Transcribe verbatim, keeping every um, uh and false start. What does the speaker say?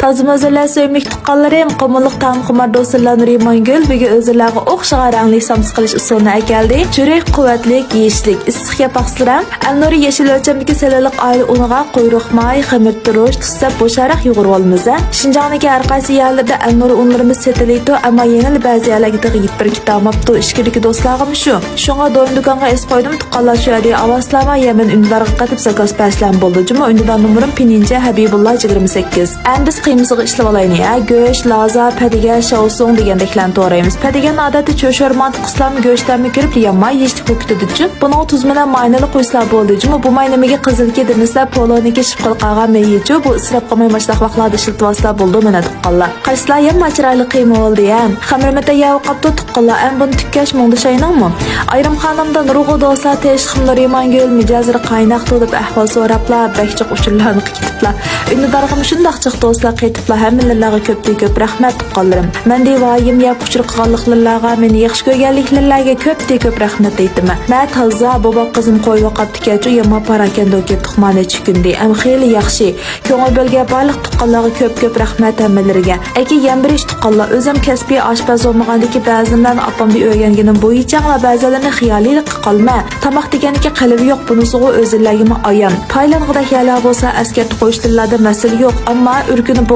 ئازىم ھۆزۈرلەر سۆيۈملۈك تۇغقانلىرىم، قۇمۇللۇق تائام خۇمار دوستلار نۇرىمان گۈل بۈگۈن ئۆزلىرىگە ئوخشىغان رەڭلىك سامسا قىلىش ئۇسۇلىنى ئەكەلدى. چۈرۈك، قۇۋۋەتلىك، يېيىشلىك، ئىسسىق ياپاقسىز رەڭ. ئەلنۇرى يېشىل ئۆلچەمدىكى سېلىنلىق ئائىلە ئۇنىغا قۇيرۇق ماي، خېمىر تۇرۇش، تۇز سەپ بوشراق يۇغۇرۇۋالىمىز ھە. شىنجاڭدىكى ھەر قايسى يەرلىرىدە ئەلنۇرى ئۇنلىرىمىز سېتىلىدۇ، ئەمما يەنىلا بەزى يەرلەرگە تېخى يېتىپ بېرىپ كېتەلمەپتۇ. ئىچكىرىدىكى دوستلارغىمۇ شۇ. شۇڭا دويۇن دۇكانغا ئېسىپ قويدۇم، تۇغقانلار شۇ يەردىكى ئاۋاتسىلەرمۇ يەمەن ئۈندىدارغا قېتىپ زاكاز بەرسىلەرمۇ بولىدۇ. جۇمۇ ئۈندىدار نومۇرۇم پىنيىنچە ھەبىبۇللا يىگىرمە سەككىز. ئەمدى بىز قىيمىسىغا ئىشلىۋالايلى ھە. گۆش، لازا، پەدىگە، شاۋسۇڭ دېگەندەكلەرنى تورايمىز. پەدىگەننىڭ ئادەتتە چۆشۈرە مانتا قىلسىلارمۇ گۆشلەرمۇ كىرىپ يانماي يېيىشلىك بولۇپ كېتىدۇچۇ. بۇنىڭغا تۇز بىلەن ماينىلا قۇيسىلا بولدى. جۇمۇ بۇ ماي نېمىگە قىزىلكى دېمىسىلەر، پولونىڭكى شىپقىلىق قالغان مېيىچۇ، بۇ ئىسراپ قىلماي ماشۇنداق ۋاقىتلاردا ئىشلىتىۋالسىلا بولىدۇ مانا تۇغقانلار. قايسىلار يەم ما چىرايلىق قىيما بولدى ھە. خەمىرىمۇ تەييار بولۇپ قاپتۇ تۇغقانلار، ئەم بۇنى تۈككەچ مۇڭدىشاينىڭمۇ؟ ئايرىم خانىمدا نۇرغۇن دوستلار تېشىقىم نۇرىمانگۈل مىجەزلىرى قايناقتۇ دەپ ئەھۋال سوراپلا، بەك جىق ئۇچۇرلارنى قىلىپلا. ئۈندىدارغىمۇ شۇنداق جىق دوستلار قېتىپلا ھەممىلىرىلەرگە كۆپتىن كۆپ رەھمەت تۇغقانلىرىم. مەندە ۋايىم يەپ ئۇچۇر قىلغانلىقلىرىلەرگە، مېنى ياخشى كۆرگەنلىكلىرىلەرگە كۆپتىن كۆپ رەھمەت ئېيتىمەن. مە تازا بوۋاق قىزىم قويۇپ قاپتىكەنچۇ، يەمما پاراكەندە كەپتۇق ما نەچچە كۈندە. ئەم خېلى ياخشى. كۆڭۈل بۆلگەن بارلىق تۇغقانلارغا كۆپ كۆپ رەھمەت ھەممىلىرىگە. ئەكى يەم بېرىش تۇغقانلار، ئۆزۈم كەسپىي ئاشپەز بولمىغاندىكى بەزىدە مەن ئاپامدىن ئۆگەنگىنىم بويىچەڭلا بەزىلىرىنى خىيالىيلىققا قالما. تاماق دېگەنكى قىلىۋى يوق، بۇنىسىغۇ ئۆزلىرىگىمۇ ئايان. پايلانغۇدەك يەرلەر بولسا ئەسكەرتىپ قويۇشلىرىلاردا مەسىلە يوق، ئەمما ئۈركۈنۈپ